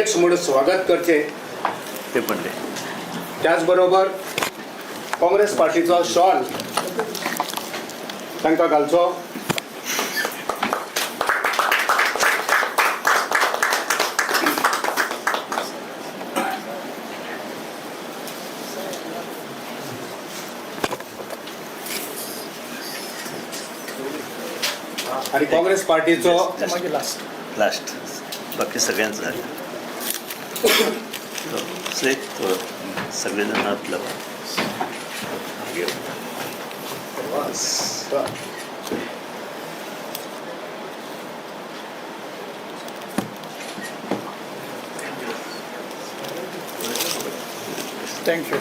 अध्यक्ष म्हणून स्वागत करचें. ते पण दे. त्याचबरोबर काँग्रेस पार्टीचो शॉल तांकां घालचो. आणि काँग्रेस पार्टीचो लास्ट लास्ट, बाकी सगळ्यांचं झालं. थोडं सगळेजण हात लावा. घे. Thank you.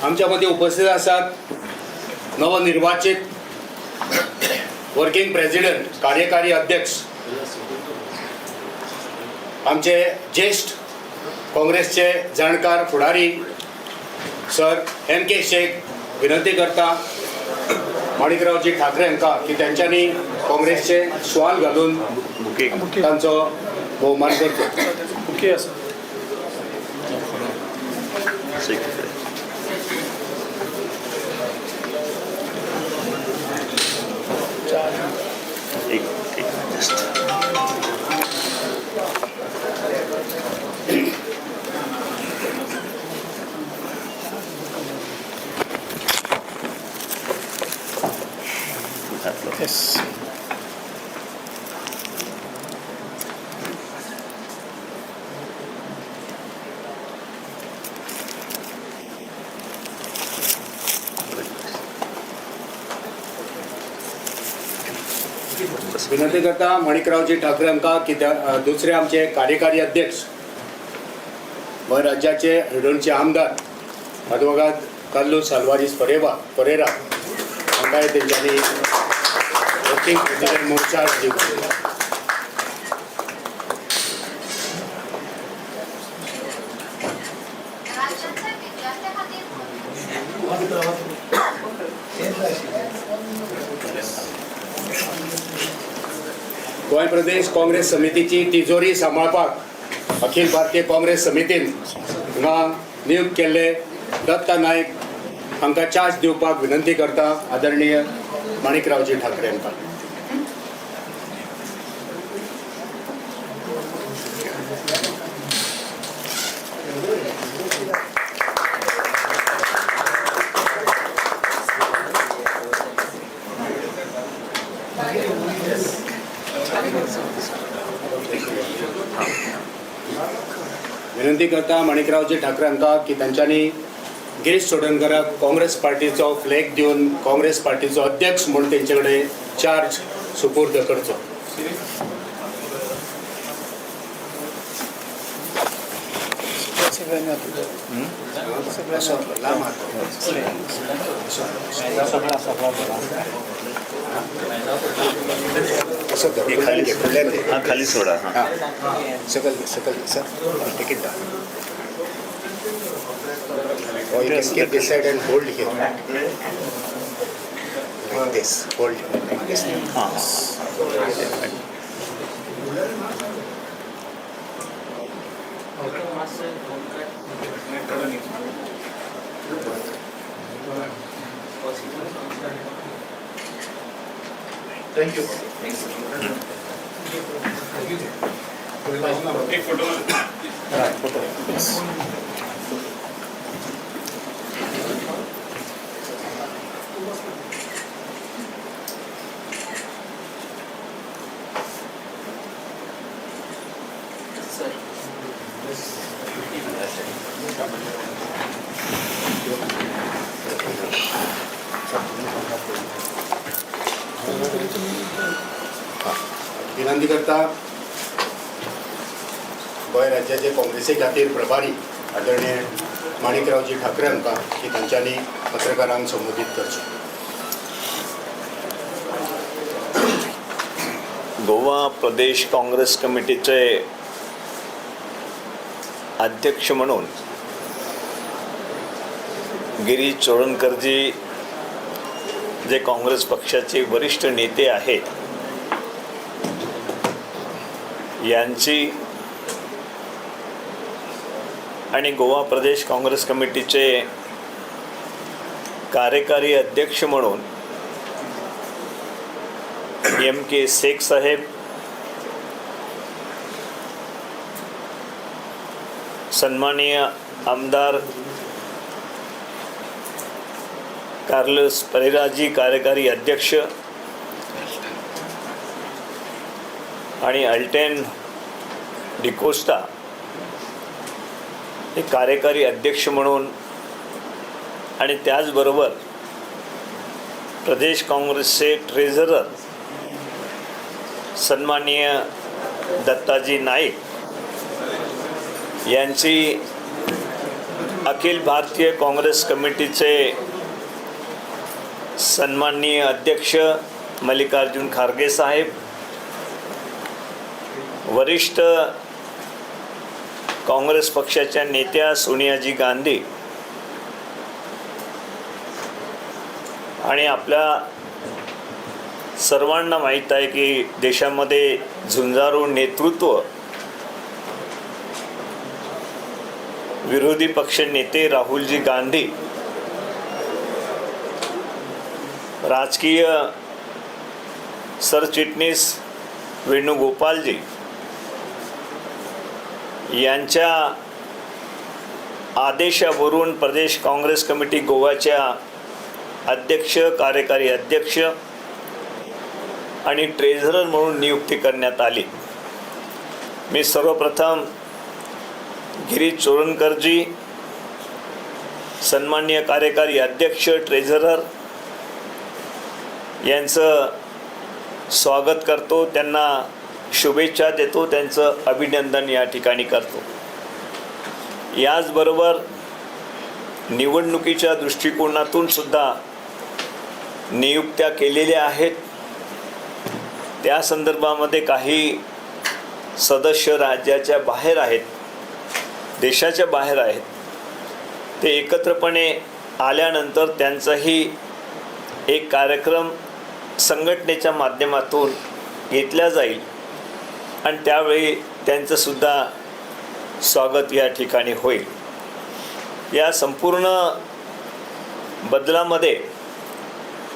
आमच्या मध्ये उपस्थित आसात नवनिर्वाचित वर्किंग प्रेसिडेंट, कार्यकारी अध्यक्ष, आमचे ज्येष्ठ काँग्रेसचे जाणकार फुडारी सर एम के शेख. विनंती करता माणिकरावजी ठाकरे हांकां की तेंच्यांनी काँग्रेसचे शॉल घालून बुके. तांचो भोवमान करचो. बुके आसा. शेख. एक एक जस्ट. हात लाव. येस. बस. विनंती करता माणिकरावजी ठाकरे हांकां की त्या दुसरे आमचे कार्यकारी अध्यक्ष, गोंय राज्याचे हळदोणचे आमदार आदवोगाद कार्लूस साल्वारीस परेरा हांकांय तेंच्यांनी वर्किंग प्रेसिडेंट म्हणून चार्ज दिवचो. राज्यातल्या विद्यार्थ्यां खातीर गोंय प्रदेश काँग्रेस समितीची तिजोरी सांबाळपाक अखिल भारतीय काँग्रेस समितीन हांगा नियुक्त केल्ले दत्ता नायक हांकां चार्ज दिवपाक विनंती करता आदरणीय माणिकरावजी ठाकरे हांकां. विनंती करता माणिकरावजी ठाकरे हांकां की तांच्यांनी गिरीश चोडणकराक काँग्रेस पार्टीचो फ्लॅग दिवन काँग्रेस पार्टीचो अध्यक्ष म्हूण तेंचे कडेन चार्ज सुपूर्द करचो. सगळ्यांनी हात लाव. असो लांब हात. असो धर, हे खाली फुडल्यान घे, फुडल्यान घे. हा, खाली सोडा हा. हां, सकल घे, सकल घे, sir. Take it down. Or you can keep this side and hold here. Like this, hold like this. हा हा. Thank you. एक फोटो. येस. विनंती करता गोंय राज्याचे काँग्रेसी खातीर प्रभारी आदरणीय माणिकरावजी ठाकरे हांकां की तांच्यांनी पत्रकारांक संबोधीत करचें. गोवा प्रदेश काँग्रेस कमिटीचे अध्यक्ष म्हणून गिरीश चोडणकरजी, जे काँग्रेस पक्षाचे वरिष्ठ नेते आहेत, यांची आणि गोवा प्रदेश काँग्रेस कमिटीचे कार्यकारी अध्यक्ष म्हणून एम के शेख साहेब, सन्माननीय आमदार कार्लोस परेराजी कार्यकारी अध्यक्ष आणि अल्टेन डिकोस्टा हे कार्यकारी अध्यक्ष म्हणून आणि त्याचबरोबर प्रदेश काँग्रेसचे ट्रेझरर सन्माननीय दत्ताजी नाईक यांची अखिल भारतीय काँग्रेस कमिटीचे सन्माननीय अध्यक्ष मल्लिकार्जुन खारगे साहेब, वरिष्ठ काँग्रेस पक्षाच्या नेत्या सोनियाजी गांधी आणि आपल्या सर्वांना माहीत आहे की देशामध्ये झुंजारू नेतृत्व विरोधी पक्ष नेते राहुलजी गांधी, राजकीय सरचिटणीस वेणुगोपालजी यांच्या आदेशावरून प्रदेश काँग्रेस कमिटी गोव्याच्या अध्यक्ष, कार्यकारी अध्यक्ष आणि ट्रेझरर म्हणून नियुक्ती करण्यात आली. मी सर्वप्रथम गिरीश चोरनकरजी, सन्माननीय कार्यकारी अध्यक्ष, ट्रेझरर यांचं स्वागत करतो, त्यांना शुभेच्छा देतो, त्यांचं अभिनंदन या ठिकाणी करतो. याचबरोबर निवडणुकीच्या दृष्टिकोनातून सुद्धा नियुक्त्या केलेल्या आहेत. त्या संदर्भामध्ये काही सदस्य राज्याच्या बाहेर आहेत, देशाच्या बाहेर आहेत, ते एकत्रपणे आल्यानंतर त्यांचाही एक कार्यक्रम संघटनेच्या माध्यमातून घेतला जाईल आणि त्यावेळी त्यांचंसुद्धा स्वागत या ठिकाणी होईल. या संपूर्ण बदलामध्ये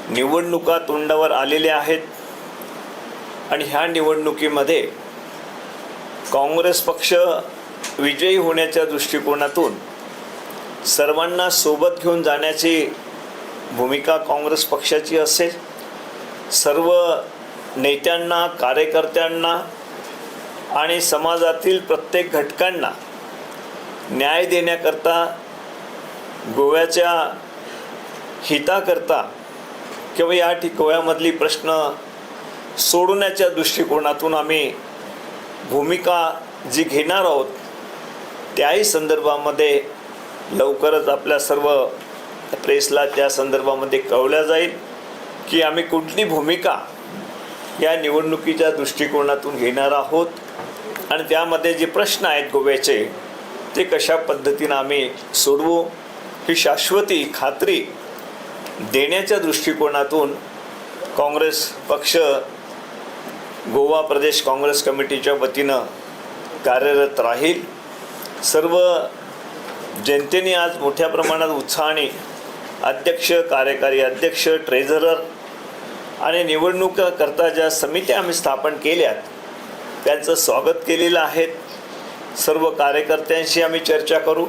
निवडणुका तोंडावर आलेल्या आहेत आणि ह्या निवडणुकीमध्ये काँग्रेस पक्ष विजयी होण्याच्या दृष्टिकोनातून सर्वांना सोबत घेऊन जाण्याची भूमिका काँग्रेस पक्षाची असेल. सर्व नेत्यांना, कार्यकर्त्यांना आणि समाजातील प्रत्येक घटकांना न्याय देण्याकरता, गोव्याच्या हिताकरता किंवा या गोव्यामधली प्रश्न सोडवण्याच्या दृष्टिकोनातून आम्ही भूमिका जी घेणार आहोत त्याही संदर्भामध्ये लवकरच आपल्या सर्व प्रेसला त्या संदर्भामध्ये कळवल्या जाईल की आम्ही कुठली भूमिका या निवडणुकीच्या दृष्टिकोनातून घेणार आहोत आणि त्यामध्ये जे प्रश्न आहेत गोव्याचे ते कशा पद्धतीनं आम्ही सोडवू ही शाश्वती खात्री देण्याच्या दृष्टिकोनातून काँग्रेस पक्ष गोवा प्रदेश काँग्रेस कमिटीच्या वतीनं कार्यरत राहील. सर्व जनतेने आज मोठ्या प्रमाणात उत्साहाने अध्यक्ष, कार्यकारी अध्यक्ष, ट्रेझरर आणि निवडणुकाकरता ज्या समित्या आम्ही स्थापन केल्यात त्यांचं स्वागत केलेलं आहे. सर्व कार्यकर्त्यांशी आम्ही चर्चा करू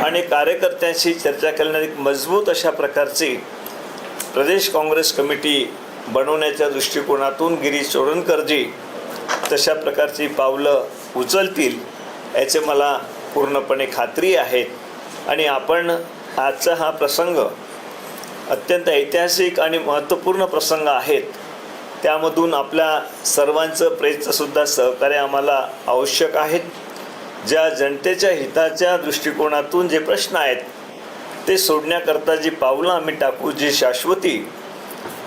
आणि कार्यकर्त्यांशी चर्चा केल्यानंतर एक मजबूत अशा प्रकारची प्रदेश काँग्रेस कमिटी बनवण्याच्या दृष्टिकोनातून गिरीश चोडणकरजी तशा प्रकारची पावलं उचलतील याचे मला पूर्णपणे खात्री आहे. आणि आपण आजचा हा प्रसंग अत्यंत ऐतिहासिक आणि महत्त्वपूर्ण प्रसंग आहेत, त्यामधून आपल्या सर्वांचं प्रेसचंसुद्धा सहकार्य आम्हाला आवश्यक आहे. ज्या जनतेच्या हिताच्या दृष्टिकोनातून जे प्रश्न आहेत ते सोडण्याकरता जी पावलं आम्ही टाकू, जी शाश्वती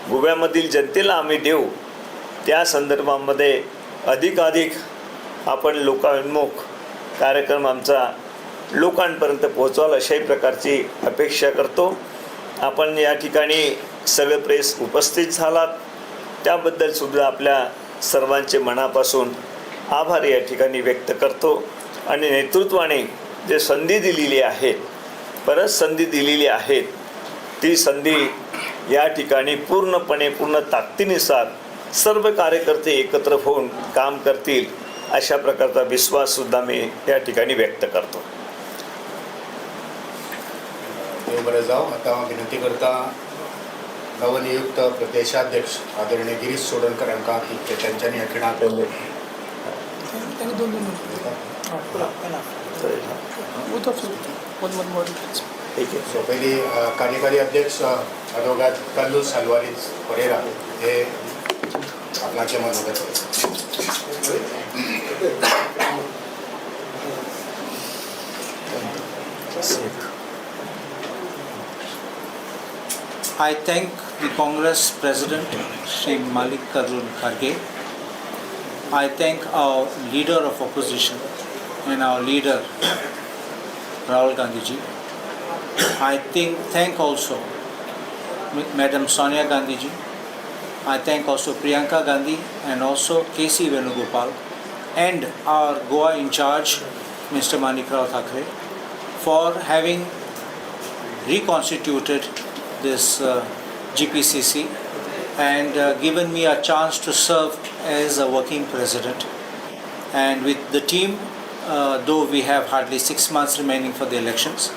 गोव्यामधील जनतेला आम्ही देऊ, त्या संदर्भामध्ये अधिकाधिक आपण लोकाभिमुख कार्यक्रम आमचा लोकांपर्यंत पोहोचवाल अशाही प्रकारची अपेक्षा करतो. आपण या ठिकाणी सगळे प्रेस उपस्थित झालात त्याबद्दलसुद्धा आपल्या सर्वांचे मनापासून आभार या ठिकाणी व्यक्त करतो. आणि नेतृत्वाने जे संधी दिलेली आहे, परत संधी दिलेली आहे, ती संधी या ठिकाणी पूर्णपणे पूर्ण ताकदीनुसार सर्व कार्यकर्ते एकत्र होऊन काम करतील अशा प्रकारचा विश्वाससुद्धा मी या ठिकाणी व्यक्त करतो. देव बरें जावं. आतां हांव विनंती करता नवनियुक्त प्रदेशाध्यक्ष आदरणीय गिरीश चोडणकर हांकां की ते तेंच्यांनी ह्या खिणाक त्यांनी दोन दोन Both of you, one one more. ठीक आहे. सो पयलीं कार्यकारी अध्यक्ष आदवोगाद कार्लूस साल्वारीज परेरा हे आपणाचें मनोगत. I thank the Congress President, Shri Mallikarjun Kharge. I thank our leader of opposition and our leader, Rahul Gandhi ji. I thank also Madam Sonia Gandhi ji. I thank also Priyanka Gandhi and also K.C. Venugopal and our Goa in charge, Mr. Manikrao Thackeray, for having reconstituted this GPCC and given me a chance to serve as a working president. And with the team, though we have hardly 6 months remaining for the elections,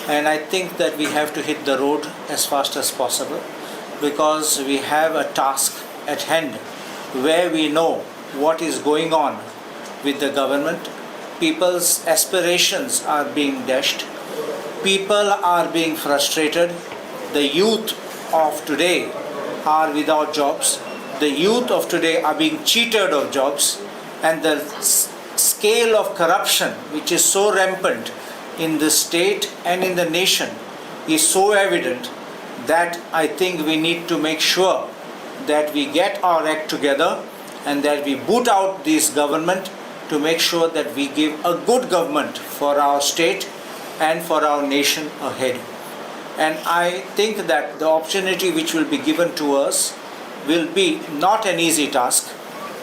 and I think that we have to hit the road as fast as possible because we have a task at hand where we know what is going on with the government. People's aspirations are being dashed. People are being frustrated. The youth of today are without jobs. The youth of today are being cheated of jobs. And the scale of corruption, which is so rampant in the state and in the nation, is so evident that I think we need to make sure that we get our act together and that we boot out this government to make sure that we give a good government for our state and for our nation ahead. And I think that the opportunity which will be given to us will be not an easy task,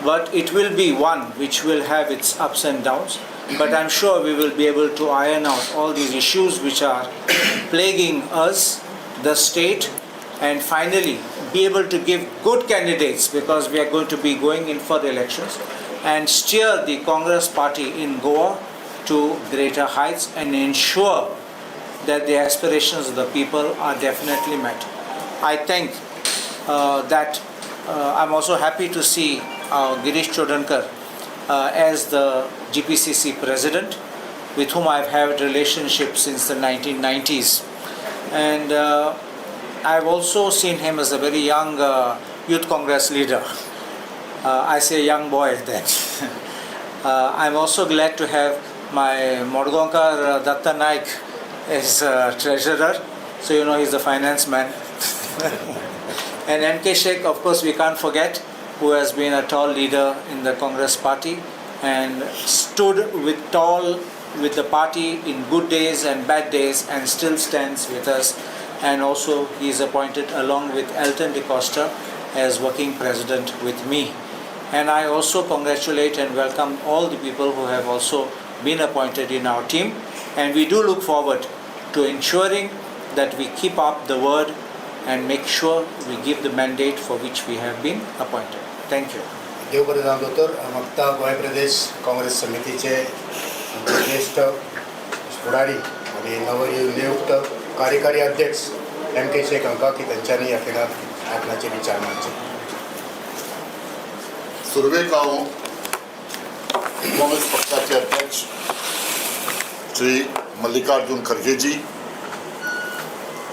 but it will be one which will have its ups and downs. But I'm sure we will be able to iron out all these issues which are plaguing us, the state, and finally be able to give good candidates, because we are going to be going in for the elections, and steer the Congress party in Goa to greater heights and ensure that the aspirations of the people are definitely met. I think that I'm also happy to see Girish Chodankar as the GPCC president, with whom I've had relationship since the 1990s. And I've also seen him as a very young youth Congress leader. I say young boy then. I'm also glad to have my Madgaonkar Datta Naik as treasurer. So you know he's the finance man. And M.K. Sheikh, of course, we can't forget, who has been a tall leader in the Congress party and stood with the party in good days and bad days and still stands with us. And also he is appointed along with Elton D'Costa as working president with me. And I also congratulate and welcome all the people who have also been appointed in our team. And we do look forward to ensuring that we keep up the word and make sure we give the mandate for which we have been appointed. Thank you. देव बरें जावं दोतोर. म्हाका गोंय प्रदेश काँग्रेस समितीचे ज्येष्ठ फुडारी आनी नवनियुक्त कार्यकारी अध्यक्ष एम के शेख हांकां की तेंच्यांनी ह्या खिणाक आपणाचे विचार मांडचे. सुरवेक हांव काँग्रेस पक्षाचे अध्यक्ष श्री मल्लिकार्जुन खरगेजी,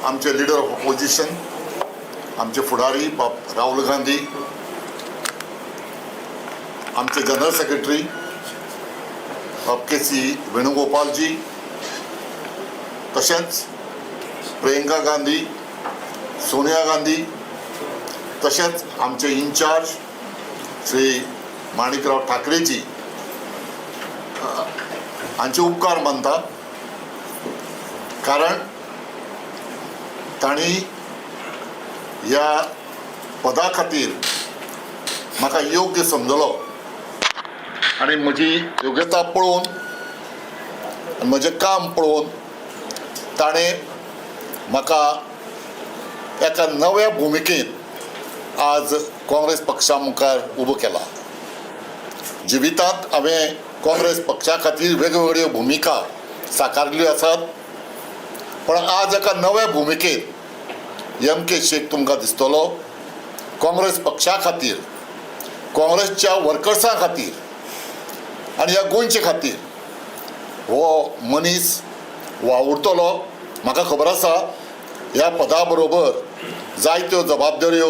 आमचे लिडर ऑफ ऑपोजिशन आमचे फुडारी बाब राहुल गांधी, आमचे जनरल सेक्रेटरी बाब के सी वेणुगोपालजी, तशेंच प्रियंका गांधी, सोनिया गांधी, तशेंच आमचे इन्चार्ज श्री माणिकराव ठाकरेजी हांचे उपकार मानता, कारण तांणी ह्या पदा खातीर म्हाका योग्य समजलो. आनी म्हजी योग्यता पळोवन आनी म्हजें काम पळोवन ताणें म्हाका एका नव्या भुमिकेंत आज काँग्रेस पक्षा मुखार उबो केला. जिवितांत हांवें काँग्रेस पक्षा खातीर वेगवेगळ्यो भुमिका साकारल्यो आसात, पण आज एका नव्या भुमिकेंत एम के शेख तुमकां दिसतलो. काँग्रेस पक्षा खातीर, काँग्रेसच्या वर्कर्सां खातीर आनी ह्या गोंयचे खातीर हो मनीस वावुरतलो. म्हाका खबर आसा ह्या पदा बरोबर जायत्यो जबाबदाऱ्यो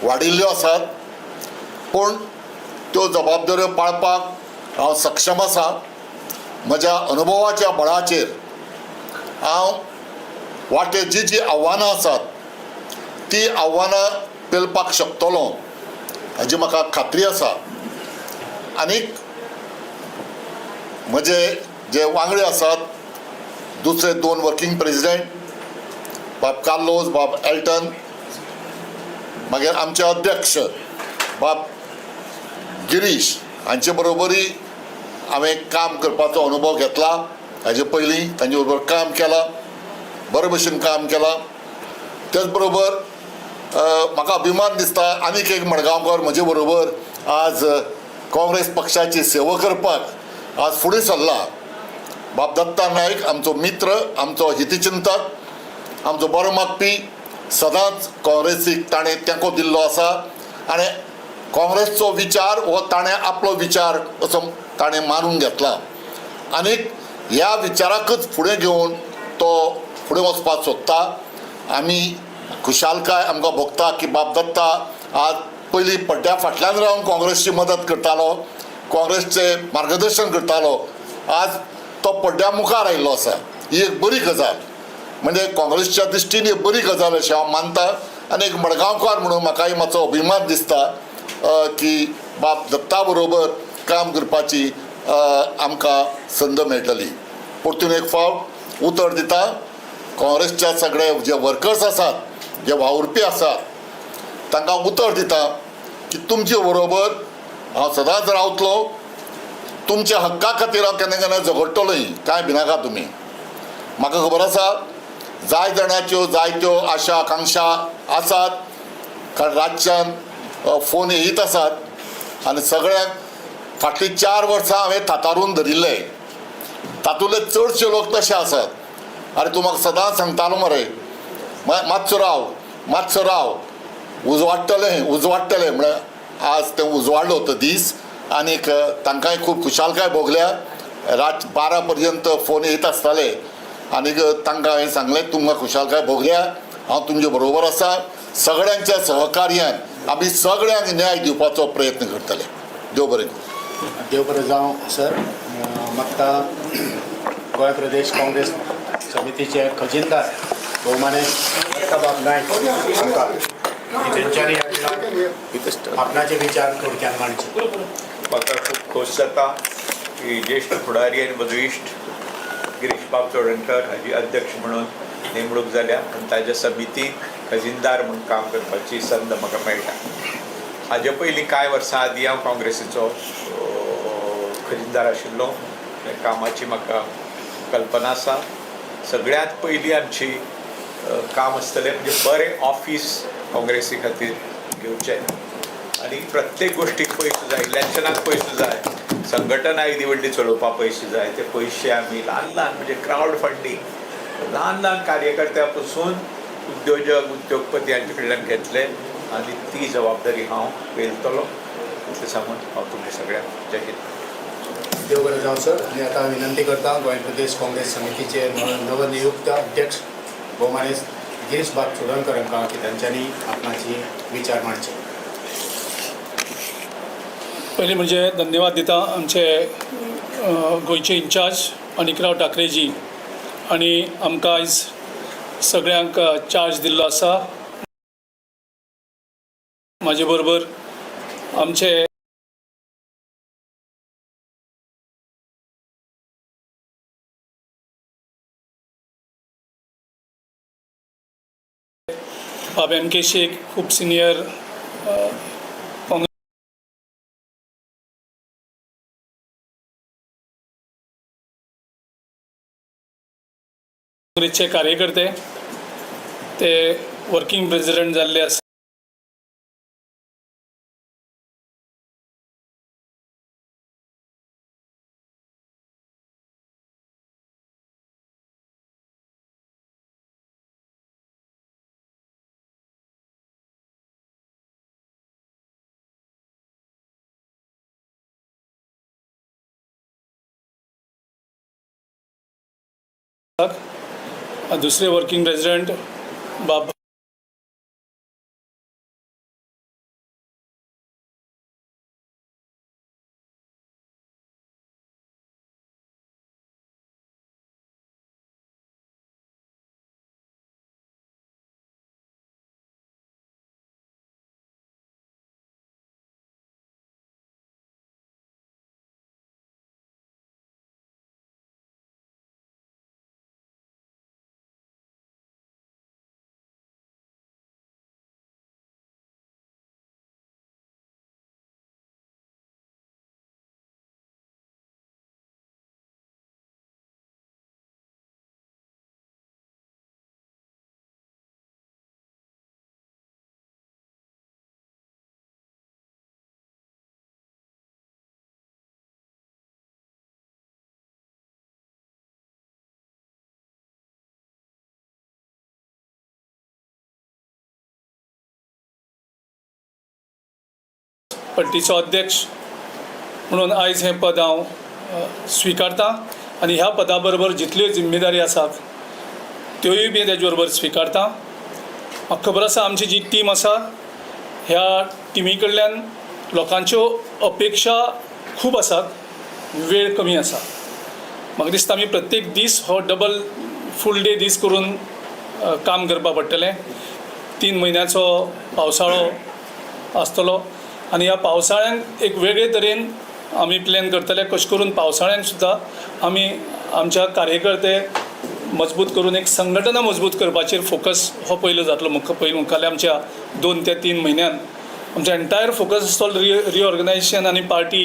वाडिल्ल्यो आसात, पूण त्यो जबाबदाऱ्यो पाळपाक हांव सक्षम आसा. म्हज्या अनुभवाच्या बळाचेर हांव वाटेर जी जी आव्हानां आसात ती आव्हानां पेलपाक शकतलो हाजी म्हाका खात्री आसा. आनीक म्हजे जे वांगडी आसात, दुसरे 2 वर्किंग प्रेजिडेंट बाब कार्लोस, बाब एल्टन, मागीर आमचे अध्यक्ष बाब गिरीश हांचे बरोबरय हांवें काम करपाचो अनुभव घेतला. हाजे पयलीं तांचे बरोबर काम केलां, बरे भशेन काम केलां. त्याच बरोबर म्हाका अभिमान दिसता आनीक एक मडगांवकार म्हजे बरोबर आज काँग्रेस पक्षाची सेवा करपाक आज फुडें सरला. बाब दत्ता नायक आमचो मित्र, आमचो हितचिंतक, आमचो बरो मागपी, सदांच काँग्रेसीक ताणें तेंको दिल्लो आसा आनी काँग्रेसचो विचार हो ताणें आपलो विचार असो ताणें मानून घेतला आनीक ह्या विचाराकच फुडें घेवन तो फुडें वचपाक सोदता. आमी खुशालकाय आमकां भोगता की बाब दत्ता आज पयलीं पड्ड्या फाटल्यान रावन काँग्रेसची मदत करतालो, काँग्रेसचें मार्गदर्शन करतालो, आज तो पड्ड्या मुखार आयिल्लो आसा. ही एक बरी गजाल, म्हणजे काँग्रेसच्या दृश्टीन एक बरी गजाल अशें हांव मानता आनी एक मडगांवकार म्हणून म्हाकाय मातसो अभिमान दिसता की बाब दत्ता बरोबर काम करपाची आमकां संद मेळटली. परतून एक फावट उतर दिता, काँग्रेसच्या सगळे जे वर्कर्स आसात, जे वावुरपी आसात, तांकां उतर दिता की तुमचे बरोबर हांव सदांच रावतलो. तुमच्या हक्का खातीर हांव केन्ना केन्ना झगडटलोय, कांय भिनाका तुमी. म्हाका खबर आसा जाय जाणाच्यो जायत्यो आशा आकांक्षा आसात, कारण रातच्यान फोन येयत आसात आनी सगळ्यांक फाटलीं 4 वर्सां हांवें थातारून धरिल्ले, तातूंतले चडशे लोक तशे आसात. आरे तूं म्हाका सदांच सांगतालो मरे, मातसो राव, मातसो राव, उजवाडटलें उजवाडटलें, म्हळ्यार आज तें उजवाडलो तो दीस आनीक तांकांय खूब खुशालकाय भोगल्या. रात 12 पर्यंत फोन येत आसताले आनीक तांकां हांवें सांगलें तुमकां खुशालकाय भोगल्या, हांव तुमचे बरोबर आसा. सगळ्यांच्या सहकार्यान आमी सगळ्यांक न्याय दिवपाचो प्रयत्न करतले. देव बरें करूं. देव बरें जावं सर. म्हाका गोंय प्रदेश काँग्रेस समितीचे खजिनदार भोवमानेस्त दत्ताबाब नायक हांकां तेंच्यांनी आपणाचे विचार थोडक्यान मांडचे. म्हाका खूब खोस जाता की ज्येश्ठ फुडारी आनी म्हजो इश्ट गिरीशबाब चोडणकर हाजी अध्यक्ष म्हणून नेमणूक जाल्या आनी ताज्या समितीक खजिनदार म्हणून काम करपाची संद म्हाका मेळटा. हाजे पयलीं कांय वर्सां आदीं हांव काँग्रेसीचो खजिनदार आशिल्लो. कामाची म्हाका कल्पना आसा. सगळ्यांत पयलीं आमची काम आसतलें म्हणजे बरें ऑफीस काँग्रेसी खातीर घेवचें आनी प्रत्येक गोश्टीक पयशे जाय, इलेक्शनाक पयशे जाय, संघटना येदी व्हडली चलोवपाक पयशे जाय. ते पयशे आमी ल्हान ल्हान म्हणजे क्रावड फंडींग ल्हान ल्हान कार्यकर्त्या पसून उद्योजक उद्योगपती हांचे कडल्यान घेतले आनी ती जबाबदारी हांव पेलतलो इतलें सांगून हांव तुमच्या सगळ्यांक जय हिंद. देव बरें जावं सर. आनी आतां विनंती करता गोंय प्रदेश काँग्रेस समितीचे नवनियुक्त अध्यक्ष भोवमानेस्त गिरीशबाब चोडणकर हांकां की तांच्यांनी आपणाची विचार मांडचे. पयलीं म्हणजे धन्यवाद दिता आमचे गोंयचे इन्चार्ज अनिकराव ठाकरेजी आनी आमकां आयज सगळ्यांक चार्ज दिल्लो आसा. म्हाजे बरोबर आमचे बाब एम के शेख खूब सिनियर काँग्रेसचे कार्यकर्ते ते वर्किंग प्रेसिडेंट जाल्ले आसा. दुसरे वर्किंग प्रेसिडेंट बाब पट्टीचो अध्यक्ष म्हणून आयज हें पद हांव स्विकारतां आनी ह्या पदा बरोबर जितल्यो जिम्मेदारी आसात त्योय बी तेजे बरोबर स्विकारतां. म्हाका खबर आसा आमची जी टीम आसा ह्या टिमी कडल्यान लोकांच्यो अपेक्षा खूब आसात, वेळ कमी आसा. म्हाका दिसता आमी प्रत्येक दीस हो डबल फूल डे दीस करून काम करपाक पडटलें. 3 म्हयन्याचो पावसाळो आसतलो आनी ह्या पावसाळ्यान एक वेगळे तरेन आमी प्लॅन करतले कशें करून पावसाळ्यान सुद्दां आमी आमच्या कार्यकर्ते मजबूत करून एक संघटना मजबूत करपाचेर फोकस हो पयलो जातलो. पयलीं मुखाल्ल्या आमच्या 2 ते 3 म्हयन्यान आमचो एंटायर फोकस आसतलो रिऑर्गनायजेशन आनी party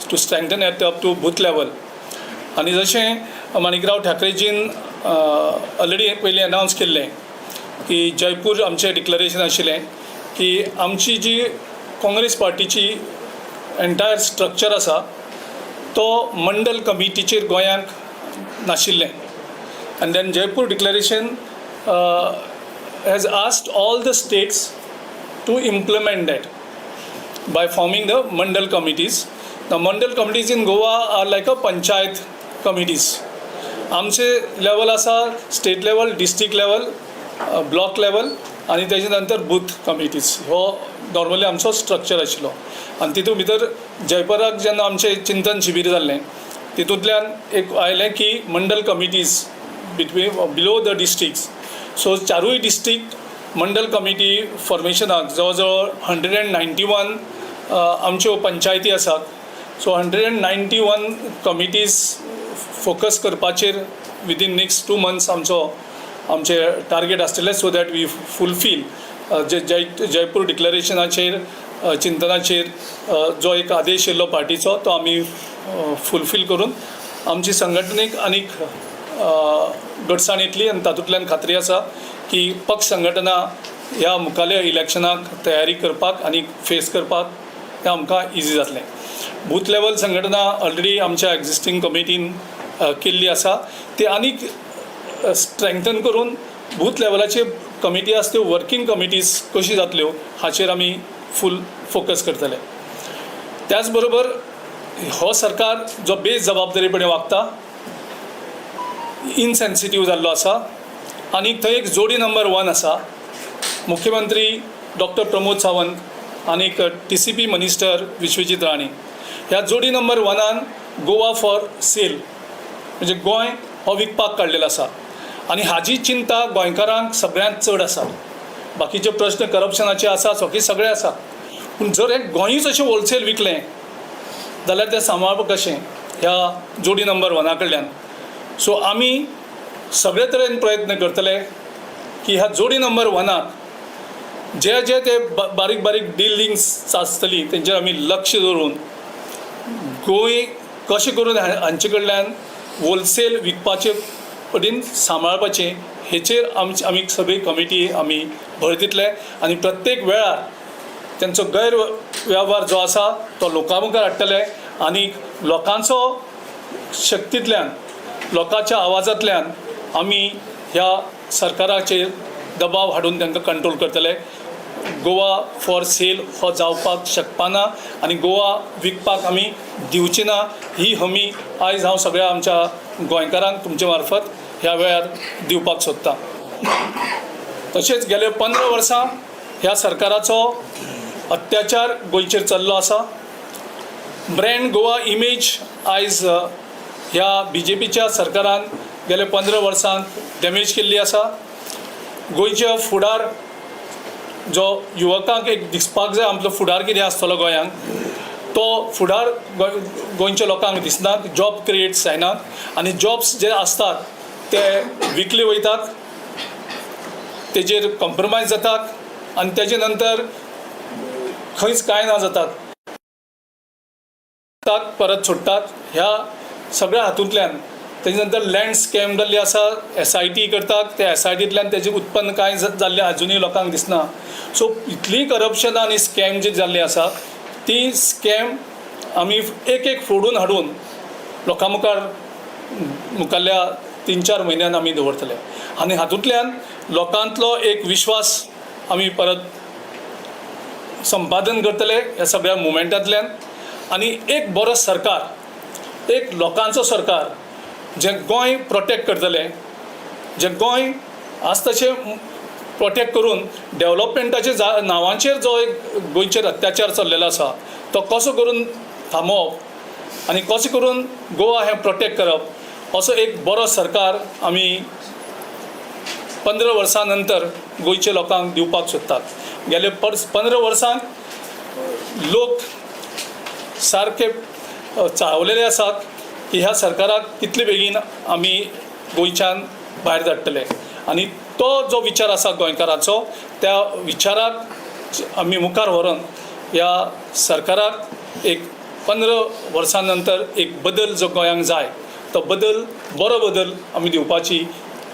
to strengthen at up to booth level. आनी जशें माणिकराव ठाकरेजीन ऑलरेडी पयलीं अनावन्स केल्लें की जयपूर आमचें डिक्लरेशन आशिल्लें की आमची जी काँग्रेस पार्टीची एंटायर स्ट्रक्चर आसा तो मंडल कमिटीचेर गोंयांक नाशिल्लें. And then Jaipur declaration has asked all the states to implement that by forming the mandal committees. The mandal committees in Goa are like a panchayat committees. आमचे लेवल आसा state level, district level, block level आनी तेजे नंतर booth committees. हो normally आमचो structure आशिल्लो. आनी तितूंत भितर जयपुराक जेन्ना आमचें चिंतन शिबीर जाल्लें तितूंतल्यान एक आयलें की mandal committees between below the districts. So चारूय डिस्ट्रिक्ट मंडल कमिटी फॉर्मेशनाक जवळ जवळ 191 आमच्यो पंचायती आसात. सो 191 कमिटीज फोकस करपाचेर विदीन नेक्स्ट 2 मंथ्स आमचे टार्गेट आसतलें, सो that we fulfil जे जयपूर डिक्लरेशनाचेर चिंतनाचेर जो एक आदेश येयल्लो पार्टीचो तो आमी फुलफील करून आमची संघटनेक आनीक घटसाण येतली. आनी तातूंतल्यान खात्री आसा की पक्ष संघटना ह्या मुखाल्या इलेक्शनाक तयारी करपाक आनी फेस करपाक हें आमकां इजी जातलें. बूथ लेवल संघटना ऑलरेडी आमच्या एग्जिस्टींग कमिटीन केल्ली आसा, ती आनीक स्ट्रेंथन करून बूथ लेवलाचे कमिटी आसा त्यो वर्किंग कमिटीज कशी जातल्यो हाचेर आमी फूल फोकस करतले. त्याच बरोबर हो सरकार जो बेजबाबदारीपणे वागता, इनसेन्सिटीव जाल्लो आसा आनी थंय एक जोडी नंबर 1 आसा, मुख्यमंत्री डॉक्टर प्रमोद सावंत आनीक TCP minister Vishwajit Rane. ह्या जोडी नंबर 1 गोवा फॉर सेल म्हणजे गोंय हो विकपाक काडलेलो आसा आनी हाजी चिंता गोंयकारांक सगळ्यांत चड आसा. बाकीचे प्रश्न करप्शनाचे आसा, सगळे सगळे आसा, पूण जर हें गोंयूच अशें होलसेल विकलें जाल्यार तें सांबाळप कशें ह्या जोडी नंबर 1 कडल्यान. सो आमी सगळे तरेन प्रयत्न करतले की ह्या जोडी नंबर 1 जे जे ते बारीक बारीक डिलिंग्स आसतली तेंचेर आमी लक्ष दवरून गोंय कशें करून हांचे कडल्यान होलसेल विकपाचे पटीन सांबाळपाचें हेचेर आमची आमी सगळी कमिटी आमी भर दितले आनी प्रत्येक वेळार तेंचो गैरवेव्हार जो आसा तो लोकां मुखार हाडटले आनी लोकांचो शक्तींतल्यान, लोकांच्या आवाजांतल्यान आमी ह्या सरकाराचेर दबाव हाडून तांकां कंट्रोल करतले. गोवा फॉर सेल हो जावपाक शकपाना आनी गोवा विकपाक आमी दिवची ना ही हमी आयज हांव सगळ्या आमच्या गोंयकारांक तुमचे मार्फत ह्या वेळार दिवपाक सोदतां. तशेंच गेले 15 वर्सां ह्या सरकाराचो अत्याचार गोंयचेर चल्लो आसा. ब्रँड गोवा इमेज आयज ह्या बीजेपीच्या सरकारान गेले 15 वर्सांत डॅमेज केल्ली आसा. गोंयचे फुडार जो युवकांक एक दिसपाक जाय आमचो फुडार कितें आसतलो गोंयांक, तो फुडार गोंयच्या लोकांक दिसना. जॉब क्रिएट जायना आनी जॉब्स जे आसतात ते विकले वयतात, तेजेर कॉम्प्रोमायज जातात आनी तेजे नंतर खंयच कांय ना जातात, परत सोडटात. ह्या सगळ्या हातूंतल्यान तेजे नंतर लँड स्कॅम जाल्ली आसा, SIT करतात, त्या SITतल्यान तेजें उत्पन्न कांय जाल्लें आजुनूय लोकांक दिसना. सो इतली करप्शन आनी स्कॅम जी जाल्ली आसा ती स्कॅम आमी एक एक फोडून हाडून लोकां मुखार मुखारल्या 3-4 म्हयन्यान आमी दवरतले आनी हातूंतल्यान लोकांतलो एक विश्वास आमी परत संपादन करतले ह्या सगळ्या मुवमेंटांतल्यान. आनी एक बरो सरकार, एक लोकांचो सरकार जें गोंय प्रोटेक्ट करतलें, जें गोंय आज तशें प्रोटेक्ट करून डेवलपमेंटाचे नांवांचेर जो एक गोंयचेर अत्याचार चल्लेलो आसा तो कसो करून थांबोवप आनी कसो करून गोवा हें प्रोटेक्ट करप, असो एक बरो सरकार आमी 15 वर्सां नंतर गोंयच्या लोकांक दिवपाक सोदतात. गेले 15 वर्सांक लोक सारके चाळवलेले आसात की ह्या सरकाराक कितले बेगीन आमी गोंयच्यान भायर धाडटले आनी तो जो विचार आसा गोंयकारांचो त्या विचाराक आमी मुखार व्हरून ह्या सरकाराक एक 15 वर्सां नंतर एक बदल जो गोंयांक जाय तो बदल, बरो बदल आमी दिवपाची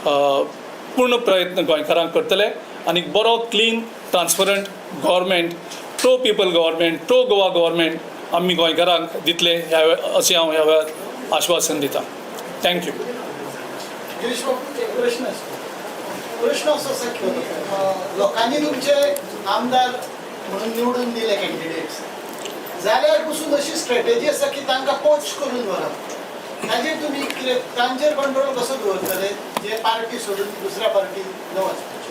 पूर्ण प्रयत्न गोंयकारांक करतले आनी बरो clean, transparent government, pro people government, pro Goa government आमी गोंयकारांक दितले ह्या अशें हांव ह्या वेळार आश्वासन दिता. Thank you. Girish बाबू, एक प्रश्न आसा. प्रश्न असो आसा की लोकांनी तुमचे आमदार म्हणून निवडून दिले कॅन्डिडेट्स, जाल्यार पसून अशी स्ट्रेटेजी आसा की तांकां कोच करून व्हरप, ताजेर तुमी कितें, तांचेर कंट्रोल कसो दवरतले जे पार्टी सोडून दुसऱ्या पार्टी न वचपाचे?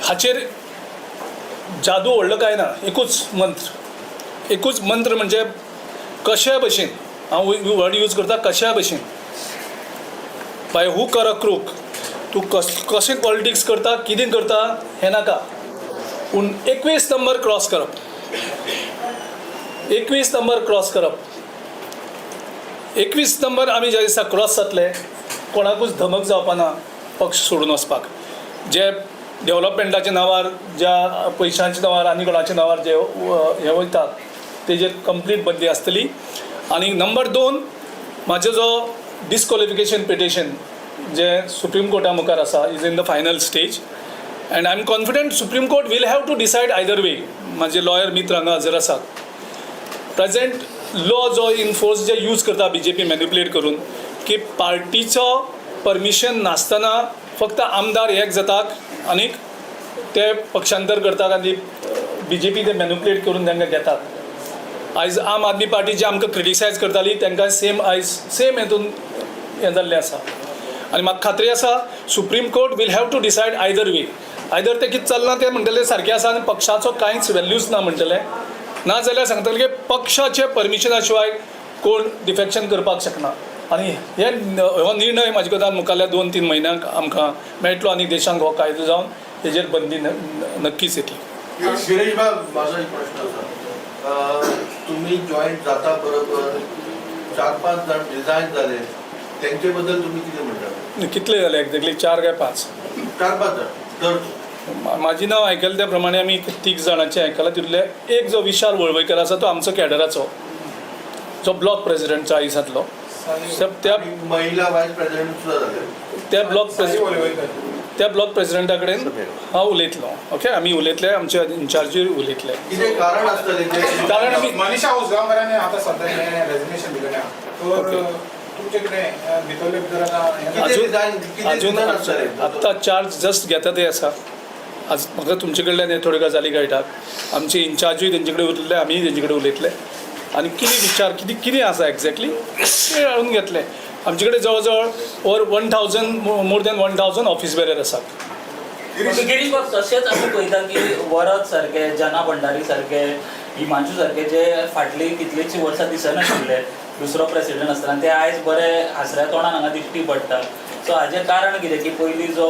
हाचेर जादू व्हडलो कांय ना, एकूच मंत्र. एकूच मंत्र म्हणजे कशेय भशेन, हांव वर्ड यूज करता कशेय भशेन, बाय हूक ऑर अ क्रूक, तूं कशें पॉलिटिक्स करता, कितें करता हें नाका, पूण 21 नंबर क्रॉस करप, 21 नंबर क्रॉस करप. 21 नंबर आमी ज्या दिसा क्रॉस जातले कोणाकूच धमक जावपाना पक्ष सोडून वचपाक. जे डेवलपमेंटाच्या नांवार, ज्या पयशांच्या नांवार आनी कोणाच्या नांवार जे हे वयतात तेजेर कंप्लीट बंदी आसतली. आनी नंबर 2, म्हाजो जो डिसक्वॉलिफिकेशन पिटिशन जे सुप्रीम कोर्टा मुखार आसा is in the final stage and I am confident Supreme Court will have to decide either way. म्हाजे लॉयर मित्र हांगा हजर आसात. प्रेजेंट लॉ जो इनफोर्स जे यूज करता बीजेपी मॅनिपुलेट करून की पार्टीचो परमिशन नासतना फक्त आमदार एक जातात आनी ते पक्षांतर करतात आनी बीजेपी ते मॅनिपुलेट करून तांकां घेतात. आयज आम आदमी पार्टी जी आमकां क्रिटिसायज करताली तांकां सेम आयज सेम हेतून हें जाल्लें आसा. आनी म्हाका खात्री आसा Supreme Court will have to decide either way. Either तें कितें चल्लां तें म्हणटलें सारकें आसा आनी पक्षाचो कांयच वेल्यूच ना म्हणटलें, ना जाल्यार सांगतलें की पक्षाचे परमिशना शिवाय कोण डिफेक्शन करपाक शकना. आनी हे हो निर्णय म्हाजे कोतान मुखारल्या 2-3 म्हयन्यांक आमकां मेळटलो आनी देशांक हो कायदो जावन हेजेर बंदी नक्कीच येतली. गिरीश बाब, म्हाजो एक प्रश्न आसा. तुमी जॉयंट जाता बरोबर 4-5 जाण रिजायन जाले, तेंचे बद्दल तुमी कितें म्हणटा? कितले जाले एक्झॅक्टली? 4 काय 5? 4-5 जाण तर म्हाजी नांव आयकलें त्या प्रमाणे आमी 3 जाणांचें आयकलां. तितूंतले एक जो विशाल वळवयकर आसा तो आमचो कॅडराचो, जो ब्लॉक प्रेसिडेंट चाळीसांतलो त्या महिला वायस प्रेसिडेंट सुद्दां जाले. त्या ब्लॉक प्रेसिडेंटा कडेन हांव उलयतलो. ओके, आमी उलयतले, आमचे इन्चार्जूय उलयतले. कितें कारण आसतलें? कारण आमी मनीषा उसगांवकारांनी आतां सद्या हें रेजिग्नेशन दिलेलें आहा, तर तुमचें कितें भितरले भितर आतां अजून आत्तां चार्ज जस्ट घेता ते आसा. आज म्हाका तुमचे कडल्यान हे थोड्यो गजाली कळटात. आमचे इन्चार्जूय तेंचे कडेन उलयतले, आमीय तेंचे कडेन उलयतले आनी कितें विचार कितें कितें आसा एक्झॅक्टली ते हाडून घेतले. आमचे कडेन जवळ जवळ over 1000 more than 1000 office bearer आसात. गिरीश बाब, तशेंच आमी पळयता की वरद सारके, जना भंडारी सारके, हिमांशू सारके जे फाटली कितलींशीं वर्सां दिसनाशिल्ले दुसरो प्रेसिडेंट आसतना, ते आयज बरे हांसऱ्या तोंडान हांगा दिश्टी पडटा. सो हाजें कारण कितें की पयलीं जो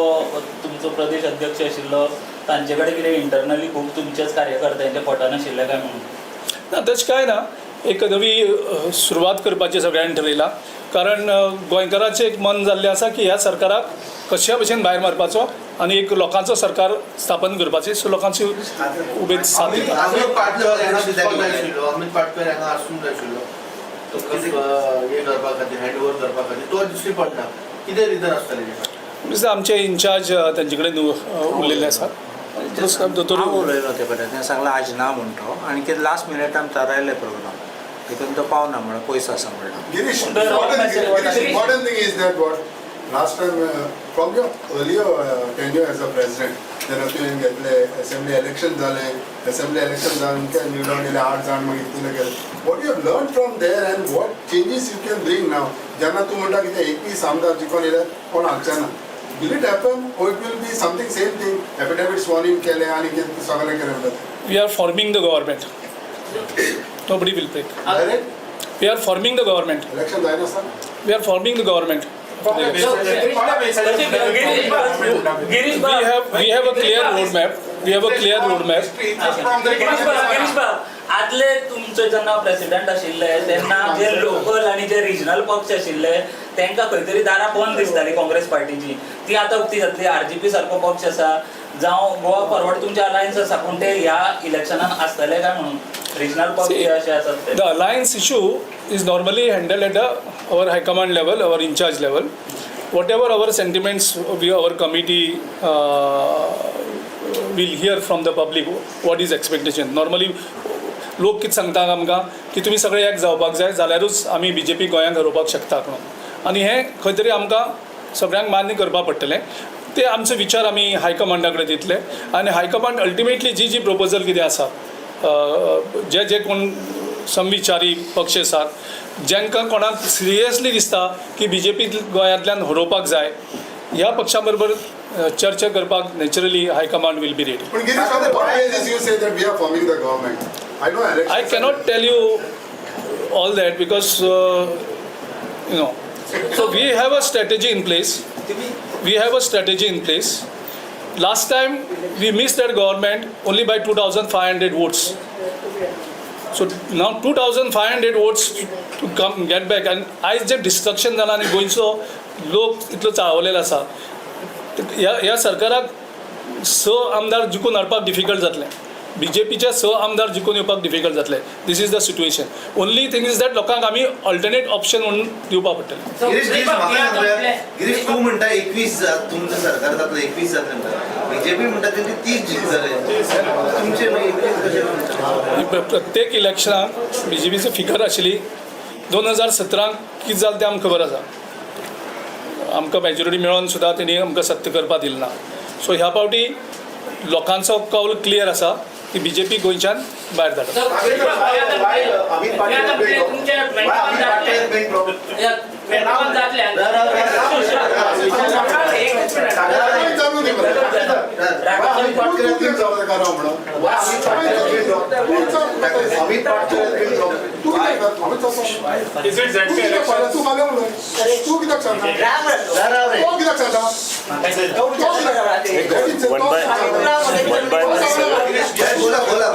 तुमचो प्रदेश अध्यक्ष आशिल्लो तांचे कडेन कितें इंटरनली खूब तुमचेच कार्यकर्त्यांचें पटनाशिल्लें काय म्हणून? ना, तशें कांय ना. एक नवी सुरवात करपाची सगळ्यांनी ठरयला, कारण गोंयकाराचें एक मन जाल्लें आसा की ह्या सरकाराक कश्या भशेन भायर मारपाचो आनी एक लोकांचो सरकार स्थापन करपाची. सो लोकांची उमेद साथ दिता. अमित पाटकर हांगा दिसपाक जाय आशिल्लो, अमित पाटकर हांगा आसूंक जाय आशिल्लो हे करपा खातीर, हँड ओवर करपा खातीर, तो दिश्टी पडना. कितें रिजन आसतलें? आमचे इन्चार्ज तांचे कडेन उलयल्ले आसात. हांव उलयलो ते कडेन, तें सांगलां आज ना म्हणटो आनी कितें लास्ट मिनिट आमी थारायल्ले प्रोग्राम, तितून तो पावना म्हणल्यार पयस आसा म्हणल्यार. Girish, important thing is that what last time from your earlier tenure as a president, जेन्ना तुवें घेतले असेंब्ली इलेक्शन जालें, असेंब्ली इलेक्शन जावन निवडून गेले 8 जाण, मागीर कितले गेले, what you have learn from there and what changes you can bring now? जेन्ना तूं म्हणटा कितें 21 आमदार जिखून येयले कोण हालचे ना, will it happen or it will be something same thing affidavit sworn in केलें आनी कितें सगळें केलें म्हणटा? We are forming the government. Nobody will break. Direct? We are forming the government. Election जायना sir? We are forming the government. We have a clear roadmap. We have a clear roadmap. Girish बाब, आदले तुमचे जेन्ना president आशिल्ले तेन्ना जे local आनी जे regional पक्ष आशिल्ले तांकां खंय तरी दारां बंद दिसताली काँग्रेस पार्टीची, ती आतां उक्ती जातली. आरजीपी सारको पक्ष आसा, जावं गोवा फॉरवर्ड तुमचे अलायन्स आसा, पूण ते ह्या इलेक्शनान आसतले काय म्हणून रिजनल पक्ष अशे आसात ते? The alliance issue is normally handled at our high command level, our in-charge level. Whatever our sentiments, we, our committee will hear from the public what is expectation. Normally लोक कितें सांगता आमकां की तुमी सगळे एक जावपाक जाय जाल्यारूच आमी बीजेपी गोंयांक हरोवपाक शकतात म्हणून, आनी हें खंय तरी आमकां सगळ्यांक मान्य करपाक पडटलें. ते आमचे विचार आमी हायकमांडा कडेन दितले आनी हायकमांड अल्टिमेटली जी जी प्रपोजल कितें आसा, जे जे कोण समविचारी पक्ष आसात जांकां कोणाक सिरियसली दिसता की बीजेपी गोंयांतल्यान हरोवपाक जाय, ह्या पक्षा बरोबर चर्चा करपाक naturally high command will be ready. पण Girish, on what basis you say that we are forming the government? I know elections. I cannot tell you all that because you know. So we have a strategy in place. We have a strategy in place. Last time we missed that government only by 2,500 votes. So now 2,500 votes to come get back, and आयज जे destruction जालां आनी गोंयचो लोक इतलो चाळवलेलो आसा, ह्या सरकाराक 6 आमदार जिखून हाडपाक डिफिकल्ट जातलें. बीजेपीचे 6 आमदार जिखून येवपाक डिफिकल्ट जातलें. This is the situation. Only thing is that लोकांक आमी ऑल्टरनेट ऑप्शन म्हणून दिवपाक पडटलें. गिरीश, तूं म्हणटा 21 तुमचें सरकार जातलें, 21 जातलें म्हणटा, बीजेपी म्हणटा तेंचे 30 जिखतले, तुमचे मागीर 21 कशें? प्रत्येक इलेक्शनाक बीजेपीची फिगर आशिल्ली. 2017 कितें जालें तें आमकां खबर आसा. आमकां मेजॉरिटी मेळोन सुद्दां तेणी आमकां सत्य करपाक दिलें ना. सो ह्या फावटी लोकांचो कौल क्लियर आसा की बीजेपी गोंयच्यान भायर धाडप. One by one. बोला बोला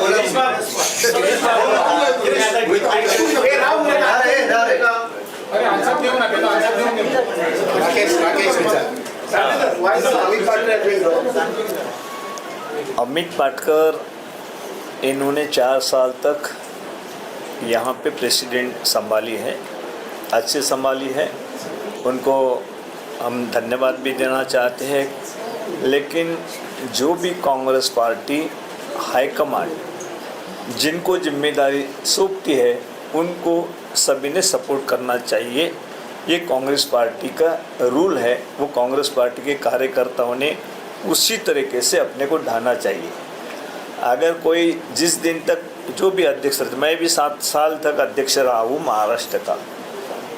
अमित पाटकर इन्होंने 4 साल तक यहाँ पे प्रेसिडेंट संभाली है, अच्छे संभाली है, उनको हम धन्यवाद भी देना चाहते हैं। लेकिन जो भी कांग्रेस पार्टी हाईकमांड जिनको जिम्मेदारी सौंपती है उनको सभी ने सपोर्ट करना चाहिए। ये कांग्रेस पार्टी का रूल है, वो कांग्रेस पार्टी के कार्यकर्ताओं ने उसी तरीके से अपने को ढालना चाहिए। अगर कोई जिस दिन तक जो भी अध्यक्ष रहते, मैं भी 7 साल तक अध्यक्ष रहा हूँ महाराष्ट्र का,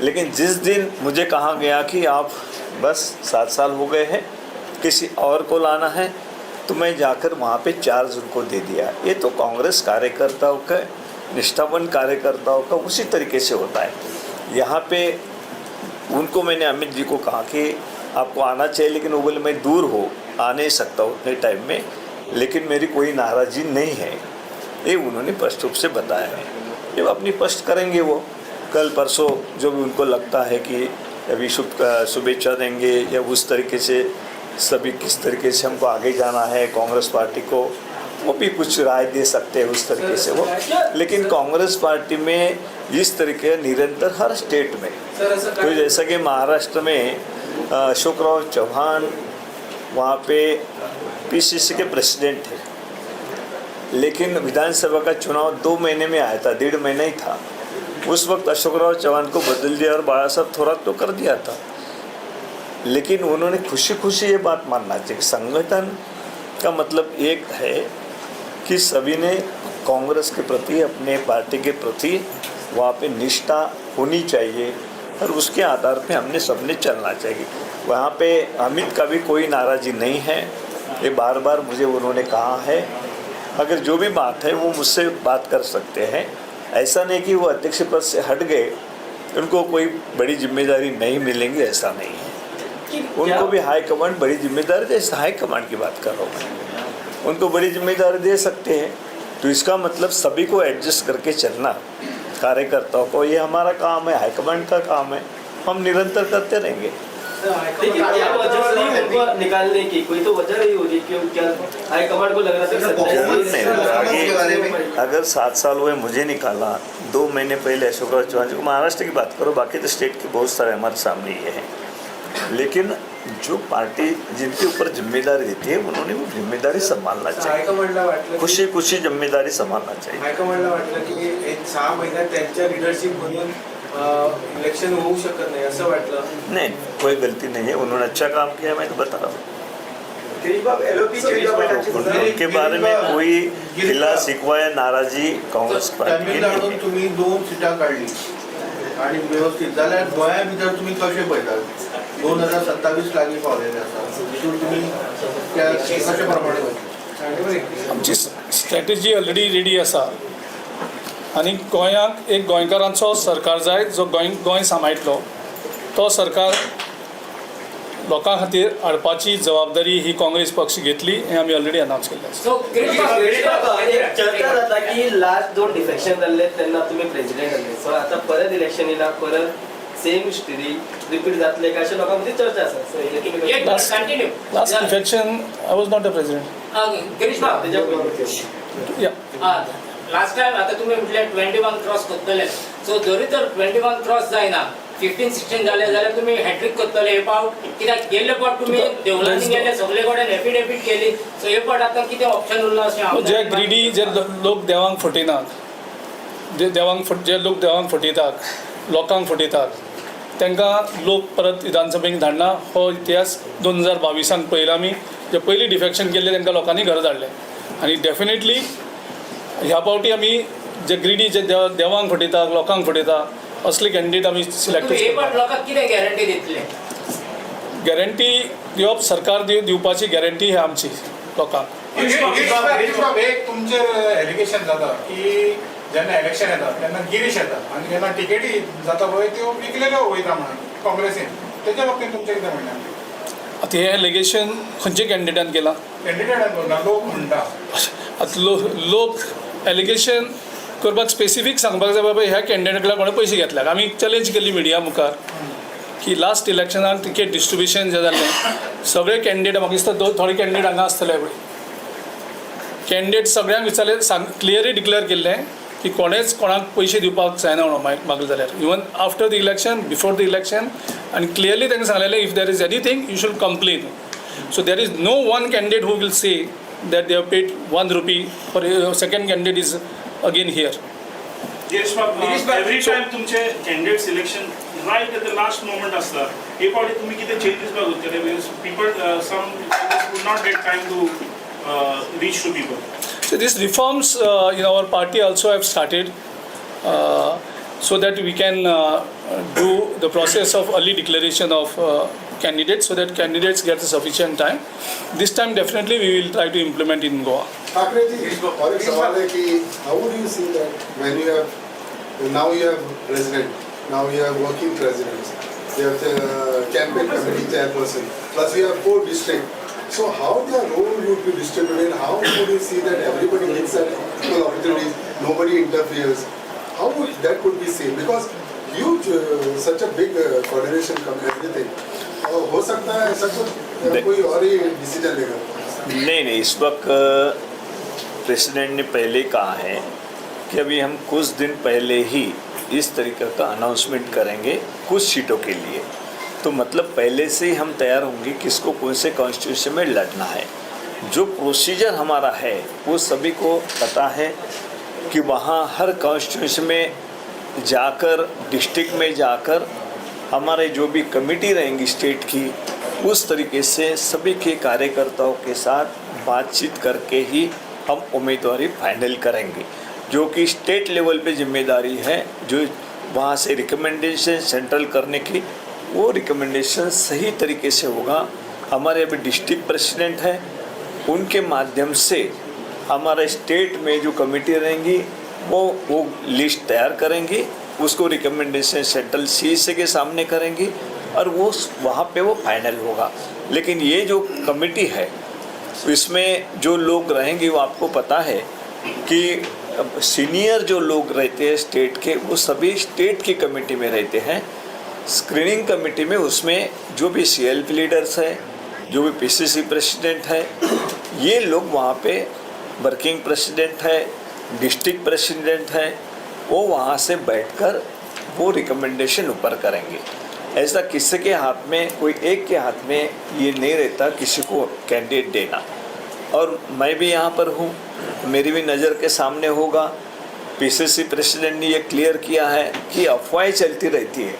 लेकिन जिस दिन मुझे कहा गया कि आप बस 7 साल हो गए हैं, किसी और को लाना है, तो मैं जाकर वहाँ पे चार्ज उनको दे दिया। ये तो कांग्रेस कार्यकर्ताओं का, निष्ठावान कार्यकर्ताओं का उसी तरीके से होता है। यहाँ पे उनको मैंने अमित जी को कहा कि आपको आना चाहिए, लेकिन वो बोले मैं दूर हो, आ नहीं सकता उतने टाइम में, लेकिन मेरी कोई नाराज़गी नहीं है, ये उन्होंने स्पष्ट रूप से बताया है। ये अपनी स्पष्ट करेंगे वो कल परसों, जो भी उनको लगता है कि अभी शुभेच्छा देंगे या उस तरीके से सभी किस तरीके से हमको आगे जाना है कांग्रेस पार्टी को, वो भी कुछ राय दे सकते हैं उस तरीके से वो। लेकिन कांग्रेस पार्टी में इस तरीके निरंतर हर स्टेट में, तो जैसा कि महाराष्ट्र में अशोकराव चौहान वहाँ पे पीसीसी के प्रेसिडेंट थे, लेकिन विधानसभा का चुनाव 2 महीने में आया था, 1.5 महीना ही था। उस वक्त अशोकराव चौहान को बदल दिया और बाला साहब थोरात तो कर दिया था, लेकिन उन्होंने खुशी खुशी ये बात मानना चाहिए। संगठन का मतलब एक है कि सभी ने कांग्रेस के प्रति, अपने पार्टी के प्रति वहाँ पे निष्ठा होनी चाहिए और उसके आधार पे हमने सबने चलना चाहिए। वहाँ पे अमित का भी कोई नाराज़गी नहीं है, ये बार बार मुझे उन्होंने कहा है। अगर जो भी बात है वो मुझसे बात कर सकते हैं, ऐसा नहीं कि वो अध्यक्ष पद से हट गए उनको कोई बड़ी जिम्मेदारी नहीं मिलेंगी, ऐसा नहीं है। उनको भी हाईकमांड बड़ी जिम्मेदारी, जैसे हाईकमांड की बात कर रहा हूँ मैं, उनको बड़ी जिम्मेदारी दे सकते हैं। तो इसका मतलब सभी को एडजस्ट करके चलना कार्यकर्ताओं को, ये हमारा काम है, हाईकमांड का काम है, हम निरंतर करते रहेंगे। लेकिन क्या वजह रही उनको निकालने की? कोई तो वजह रही होगी, क्यों क्या हाईकमांड को लग रहा था? नहीं, अगर 7 साल हुए मुझे निकाला, 2 महीने पहले अशोकराव चौहान जी को, महाराष्ट्र की बात करो, बाकी तो स्टेट के बहुत सारे हमारे सामने ये हैं, लेकिन जो पार्टी जिनके ऊपर जिम्मेदारी देती है उन्होंने वो जिम्मेदारी संभालना चाहिए, खुशी खुशी जिम्मेदारी संभालना चाहिए। हायकमांडला वाटलं की एक 6 महिन्यात त्यांच्या लीडरशिप म्हणून इलेक्शन होऊ शकत नाही असं वाटलं? नहीं, कोई गलती नहीं है, उन्होंने अच्छा काम किया, मैं तो बता रहा हूँ। उनके बारे में कोई गिला शिकवा या नाराजी काँग्रेस पार्टी तमिळनाडूत तुम्ही 2 सीटा काढली आणि व्यवस्थित जाल्यार गोंया भितर तुम्ही कशें पळयतात? 2027 लागीं पावलेले आसा, तितून तुम्ही त्या कशे प्रमाणे वयतले? आमची स्ट्रॅटेजी ऑलरेडी रेडी आसा आनी गोंयांक एक गोंयकारांचो सरकार जाय जो गोंय सांबाळटलो, तो सरकार लोकां खातीर हाडपाची जबाबदारी ही काँग्रेस पक्ष घेतली हें आमी ऑलरेडी अनावन्स केल्लें आसा. सो चर्चा जाता की लास्ट 2 डिफेक्शन जाल्ले तेन्ना तुमी प्रेसिडेंट जाल्ले, सो आतां परत इलेक्शन येयला, परत सेम हिस्ट्री रिपीट जातले काय अशें लोकां मदीं चर्चा आसा. Last defection I was not a president. Girish बाब, लास्ट टायम आतां तुमी म्हटलें 21 क्रॉस करतले, सो जरी तर 21 क्रॉस जायना, 15-16 जाले जाल्यार तुमी हॅट्रीक करतले हे पावट? कित्याक गेल्ले फावट तुमी देवळांनी गेले, सगळे कडेन एफिडेवीट केली, सो हे फावट आतां कितें ऑप्शन उरला अशें? जे ग्रिडी जे लोक देवांक फटयनात, जे लोक देवांक फटयतात, लोकांक फटयतात, तांकां लोक परत विधानसभेक धाडना हो इतिहास 2022 पळयला आमी. जे पयलीं डिफेक्शन केल्लें तांकां लोकांनी घरा धाडलें आनी डेफिनेटली ह्या फावटी आमी जे ग्रिडी जे देवांक फटयता, लोकांक फटयता असले कॅन्डिडेट आमी सिलेक्ट करता. लोकांक कितें गॅरंटी दितले? गॅरंटी दिवप सरकार दिवपाची गॅरंटी ही आमची लोकांक. एक तुमचेर एलिगेशन जाता की जेन्ना इलेक्शन येता तेन्ना गिरीश येता आनी जेन्ना टिकेटी जाता पळय त्यो विकलेल्यो वयता म्हणून काँग्रेसीन, तेच्या बाबतींत तुमचें कितें म्हणणें? आतां हें एलिगेशन खंयच्या कॅन्डिडेटान केलां? कॅन्डिडेटान करूं ना, लोक म्हणटा. आतां लोक एलिगेशन करपाक स्पेसिफीक सांगपाक जाय बाबा ह्या कॅन्डिडेटाक कोणें पयशे घेतल्यात. आमी चॅलेंज केली मिडिया मुखार की लास्ट इलेक्शनाक तिकेट डिस्ट्रिब्युशन जें जाल्लें सगळे कॅन्डिडेट, म्हाका दिसता थोडे कॅन्डिडेट हांगा आसतले पळय, कॅन्डिडेट सगळ्यांक विचारले, सांग क्लियरली डिक्लेअर केल्लें की कोणेच कोणाक पयशे दिवपाक जायना म्हणून मागले जाल्यार, even after the election, before the election. आनी क्लियरली तांकां सांगलेलें, if there is anything you should complain. So there is no one candidate who will say that they have paid 1 rupee for second candidate is again here. Every time तुमचे candidate selection right at the last moment असता, हे फावटी तुम्ही कितें changes बघतले? Because people some would not get time to reach to people. So these reforms in our party also have started, so that we can do the process of early declaration of candidates, so that candidates get sufficient time. This time definitely we will try to implement in Goa. Thackeray ji, और एक सवाल है कि how would you see that when you have, now you have president, now you have working presidents, you have the campaign committee chairperson, plus you have 4 districts. So how their role would be distributed? How would you see that everybody gets that equal opportunities, nobody interferes? How would that could be seen? Because huge, such a big coordination come everything. हो सकता है ऐसा कुछ कोई और ही decision लेगा? नहीं नहीं, इस वक्त president ने पहले कहा है कि अभी हम कुछ दिन पहले ही इस तरीके का अनाउंसमेंट करेंगे कुछ सीटों के लिए, तो मतलब पहले से ही हम तैयार होंगे किसको कौन से कॉन्स्टिट्यूशन में लड़ना है। जो प्रोसीजर हमारा है वो सभी को पता है कि वहाँ हर कॉन्स्टिट्यूशन में जाकर, डिस्ट्रिक्ट में जाकर हमारे जो भी कमेटी रहेंगी स्टेट की, उस तरीके से सभी के कार्यकर्ताओं के साथ बातचीत करके ही हम उम्मीदवारी फाइनल करेंगे, जो कि स्टेट लेवल पे जिम्मेदारी है, जो वहाँ से रिकमेंडेशन सेंट्रल करने की, वो रिकमेंडेशन सही तरीके से होगा। हमारे अभी डिस्ट्रिक्ट प्रेसिडेंट हैं, उनके माध्यम से हमारे स्टेट में जो कमेटी रहेंगी वो लिस्ट तैयार करेंगी, उसको रिकमेंडेशन सेंट्रल सीईसी के सामने करेंगी और वो वहाँ पे वो फाइनल होगा। लेकिन ये जो कमेटी है इसमें जो लोग रहेंगे वो आपको पता है कि सीनियर जो लोग रहते हैं स्टेट के, वो सभी स्टेट की कमेटी में रहते हैं। स्क्रीनिंग कमेटी में उसमें जो भी सीएलपी लीडर्स है, जो भी पीसीसी प्रेसिडेंट है, ये लोग वहाँ पे वर्किंग प्रेसिडेंट है, डिस्ट्रिक्ट प्रेसिडेंट है, वो वहाँ से बैठकर वो रिकमेंडेशन ऊपर करेंगे। ऐसा किसी के हाथ में, कोई एक के हाथ में ये नहीं रहता किसी को कैंडिडेट देना। और मैं भी यहाँ पर हूँ, मेरी भी नज़र के सामने होगा। पीसीसी प्रेसिडेंट ने ये क्लियर किया है कि अफवाहें चलती रहती है,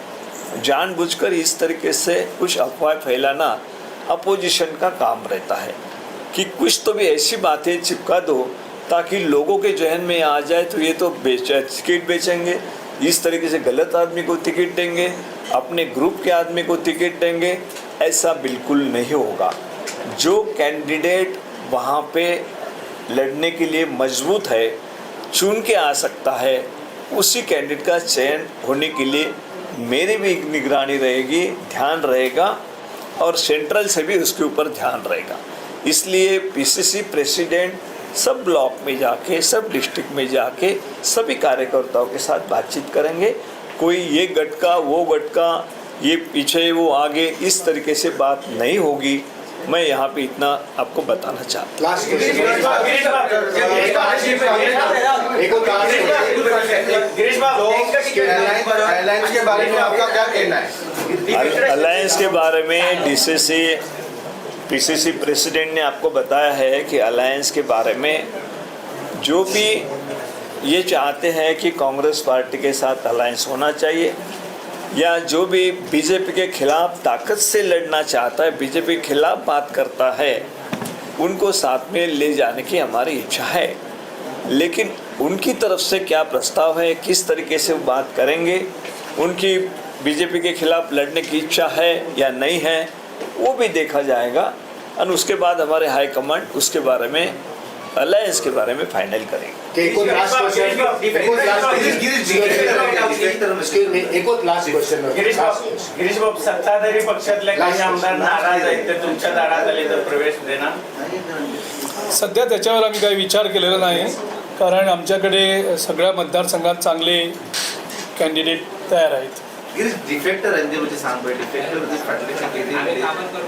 जानबूझकर इस तरीके से कुछ अफवाह फैलाना अपोजिशन का काम रहता है कि कुछ तो भी ऐसी बातें चिपका दो ताकि लोगों के जहन में आ जाए तो ये तो टिकट बेचेंगे, इस तरीके से गलत आदमी को टिकट देंगे, अपने ग्रुप के आदमी को टिकट देंगे। ऐसा बिल्कुल नहीं होगा। जो कैंडिडेट वहाँ पे लड़ने के लिए मजबूत है, चुन के आ सकता है, उसी कैंडिडेट का चयन होने के लिए मेरी भी निगरानी रहेगी, ध्यान रहेगा और सेंट्रल से भी उसके ऊपर ध्यान रहेगा। इसलिए पीसीसी प्रेसिडेंट सब ब्लॉक में जाके, सब डिस्ट्रिक्ट में जाके सभी कार्यकर्ताओं के साथ बातचीत करेंगे। कोई ये गटका वो गटका, ये पीछे वो आगे, इस तरीके से बात नहीं होगी। मैं यहाँ पे इतना आपको बताना चाहता हूँ। अलायंस के बारे में डीसीसी पीसीसी प्रेसिडेंट ने आपको बताया है कि अलायंस के बारे में जो भी ये चाहते हैं कि कांग्रेस पार्टी के साथ अलायंस होना चाहिए, या जो भी बीजेपी के खिलाफ ताकत से लड़ना चाहता है, बीजेपी के खिलाफ बात करता है, उनको साथ में ले जाने की हमारी इच्छा है। लेकिन उनकी तरफ से क्या प्रस्ताव है, किस तरीके से वो बात करेंगे, उनकी बीजेपी के खिलाफ लड़ने की इच्छा है या नहीं है, वो भी देखा जाएगा। और उसके बाद हमारे हाई कमांड उसके बारे में, अलायंस के बारे में फाइनल करेंगे। गिरीश बाब, सत्ताधारी पक्षातले काही आमदार नाराज आहेत, ते तुमच्या दारात आले तर प्रवेश देणार? सध्या त्याच्यावर आम्ही काही विचार केलेला नाही, कारण आमच्याकडे सगळ्या मतदारसंघात चांगले कॅन्डिडेट तयार आहेत। गिरीश, डिफेक्टर म्हणजे सांग पळय, डिफेक्टर फाटले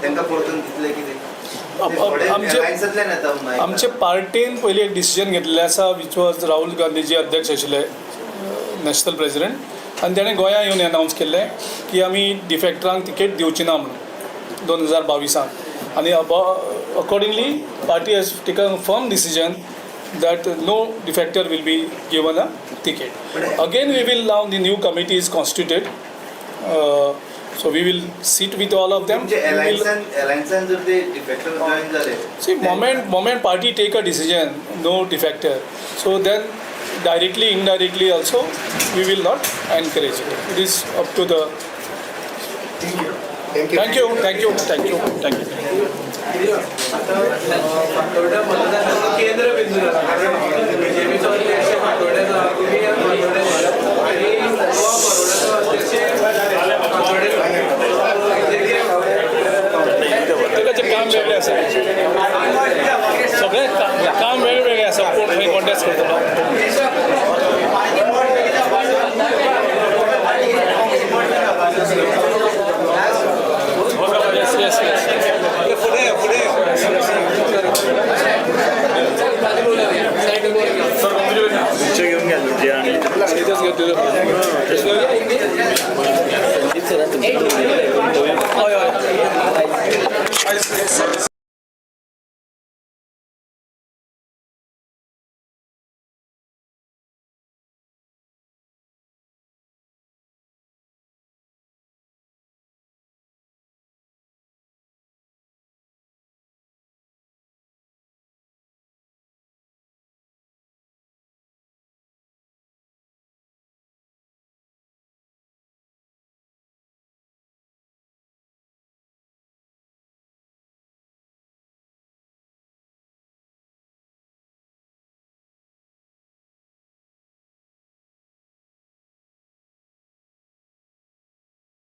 तांकां परतून दितले कितें? आमचे अलायन्सांतल्यान येता म्हणून आमचे पार्टीन पयलीं एक डिसिजन घेतलेलें आसा, which was Rahul Gandhiji अध्यक्ष आशिल्ले नॅशनल प्रेजिडेंट, आनी तेणें गोंया येवन अनावन्स केल्लें की आमी डिफेक्टरांक तिकेट दिवची ना म्हणून 2022. आनी accordingly party has taken firm decision that no defector will be given a ticket. Again we will now the new committee is constituted, so we will sit with all of them. तुमचे अलायन्सान जर ते डिफेक्टर join जाले, See, moment party take a decision, no defector, so then directly, indirectly also, we will not encourage it. It is up to the. Thank you. Thank you. Thank you. Thank you. Thank you. Thank you. Fatorda मतदारसंघ केंद्रबिंदू जाला, कारण बीजेपीचो अध्यक्ष फातोर्ड्याचो, तुमी फातोर्ड्याचो आनी गोवा फॉरवर्डाचो अध्यक्ष फातोर्डे. तेकाचें काम वेगळें आसा, सगळें काम वेगळें वेगळें आसा. कोण खंय कॉन्टेस्ट करतलो. Yes, yes, yes. तुमचे घेऊन घ्या, जे आणले. इथंच घेतलेलं.